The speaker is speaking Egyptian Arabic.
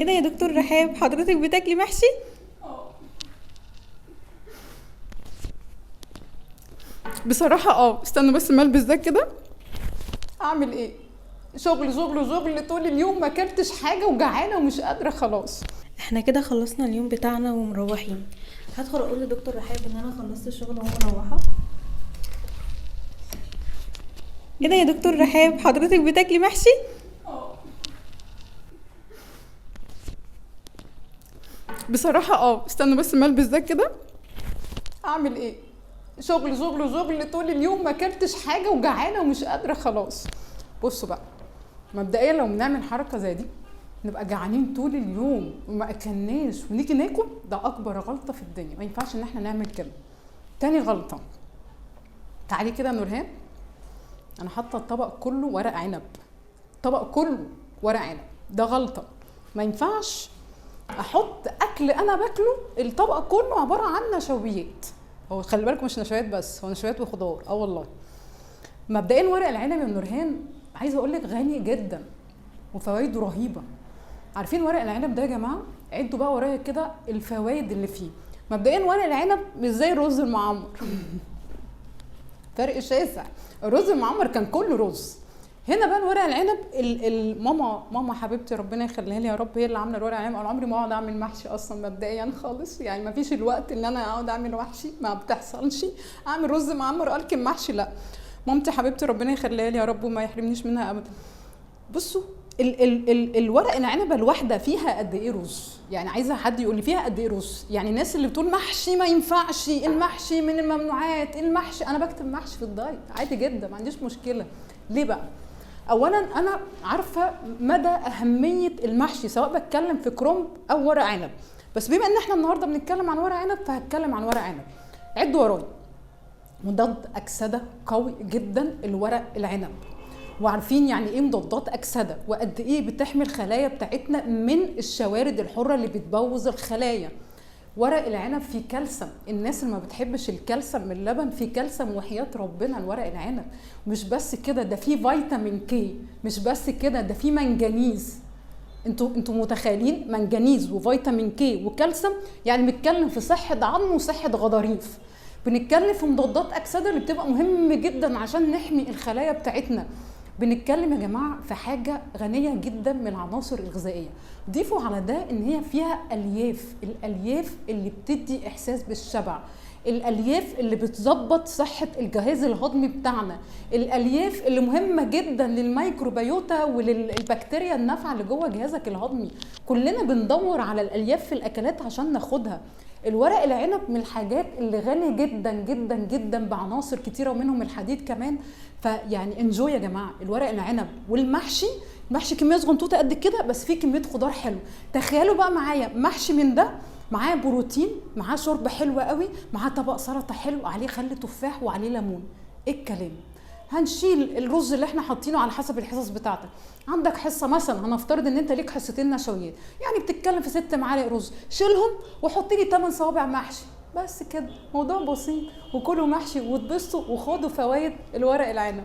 كده يا دكتور رحاب، حضرتك بتاكلي محشي؟ بصراحة استنى بس ما البس ده كده. اعمل ايه؟ شغل شغل شغل طول اليوم، ما اكلتش حاجة وجعانة ومش قادرة خلاص. احنا كده خلصنا اليوم بتاعنا ومروحين. هدخل اقول لدكتور رحاب ان انا خلصت الشغل ومروحة. كده يا دكتور رحاب، حضرتك بتاكلي محشي؟ بصراحة استنى بس ما البس ده كده. اعمل ايه؟ شغل شغل شغل طول اليوم، ما اكلتش حاجة وجعانة ومش قادرة خلاص. بصوا بقى، مبدئيا لو بنعمل حركة زي دي نبقى جعانين طول اليوم وما اكلناش ونيجي ناكل، ده اكبر غلطة في الدنيا، ما ينفعش ان احنا نعمل كده. تاني غلطة، تعالي كده يا نورهان، انا حاطة الطبق كله ورق عنب، الطبق كله ورق عنب، ده غلطة. ما ينفعش احط اكل انا باكله الطبق كله عبارة عن نشويات. هو خلي بالكم مش نشويات بس، هو نشويات وخضار. والله مبدئيا ورق العنب يا نورهان عايزه اقول لك غني جدا وفوائده رهيبة. عارفين ورق العنب ده يا جماعة؟ عدوا بقى ورايا كده الفوائد اللي فيه. مبدئيا ورق العنب مش زي الرز المعمر، فرق شاسع. الرز المعمر كان كله رز، هنا بقى الورق العنب ماما حبيبتي ربنا يخليها لي يا رب، هي اللي عامله الورق العنب. انا عمري ما اقعد اعمل محشي اصلا مبدئيا خالص، يعني ما فيش الوقت ان انا اقعد اعمل محشي، ما بتحصلش. اعمل رز معمر الكم محشي، لا. مامتي حبيبتي ربنا يخليها لي يا رب وما يحرمنيش منها ابدا. بصوا ال ال ال الورق العنبه الواحدة فيها قد ايه رز؟ يعني عايزه حد يقول لي فيها قد ايه رز. يعني الناس اللي بتقول محشي ما ينفعش، المحشي من الممنوعات، المحشي، انا بكتب محشي في الدايت عادي جدا، ما عنديش مشكلة. ليه بقى؟ اولا انا عارفه مدى اهمية المحشي، سواء بتكلم في كرنب او ورق عنب، بس بما ان احنا النهارده بنتكلم عن ورق عنب فهتكلم عن ورق عنب. عدوا ورايا، مضاد اكسده قوي جدا الورق العنب، وعارفين يعني ايه مضادات اكسده وقد ايه بتحمي الخلايا بتاعتنا من الشوارد الحرة اللي بتبوظ الخلايا. ورق العنب فيه كالسيوم، الناس اللي ما بتحبش الكالسيوم من اللبن فيه كالسيوم وحياة ربنا الورق العنب. مش بس كده، ده فيه فيتامين كي، مش بس كده، ده فيه منجنيز. انتوا متخيلين منجنيز وفيتامين كي وكالسيوم؟ يعني بنتكلم في صحة عظم وصحة غضاريف، بنتكلم في مضادات اكسده اللي بتبقى مهم جدا عشان نحمي الخلايا بتاعتنا. بنتكلم يا جماعة في حاجة غنية جدا من العناصر الغذائية. ضيفوا على ده ان هي فيها الياف، الالياف اللي بتدي احساس بالشبع، الالياف اللي بتظبط صحة الجهاز الهضمي بتاعنا، الالياف اللي مهمة جدا للميكروبيوتا وللبكتيريا النافعة اللي جوه جهازك الهضمي. كلنا بندور على الالياف في الاكلات عشان ناخدها. الورق العنب من الحاجات اللي غني جدا جدا جدا بعناصر كتيرة ومنهم الحديد كمان. فيعني انجوي يا جماعة الورق العنب والمحشي. محشي كمية صغنطوطه قد كده بس فيه كمية خضار حلو. تخيلوا بقى معايا محشي من ده، معاه بروتين، معاه شوربة حلوة قوي، معاه طبق سلطة حلو عليه خل تفاح وعليه ليمون. ايه الكلام؟ هنشيل الرز اللي احنا حاطينه على حسب الحصص بتاعتك. عندك حصة مثلا، هنفترض ان انت ليك حصتين نشويات، يعني بتتكلم في 6 معالق رز، شيلهم وحط لي 8 صوابع محشي بس كده. موضوع بسيط، وكلوا محشي واتبسطوا وخدوا فوائد الورق العنب.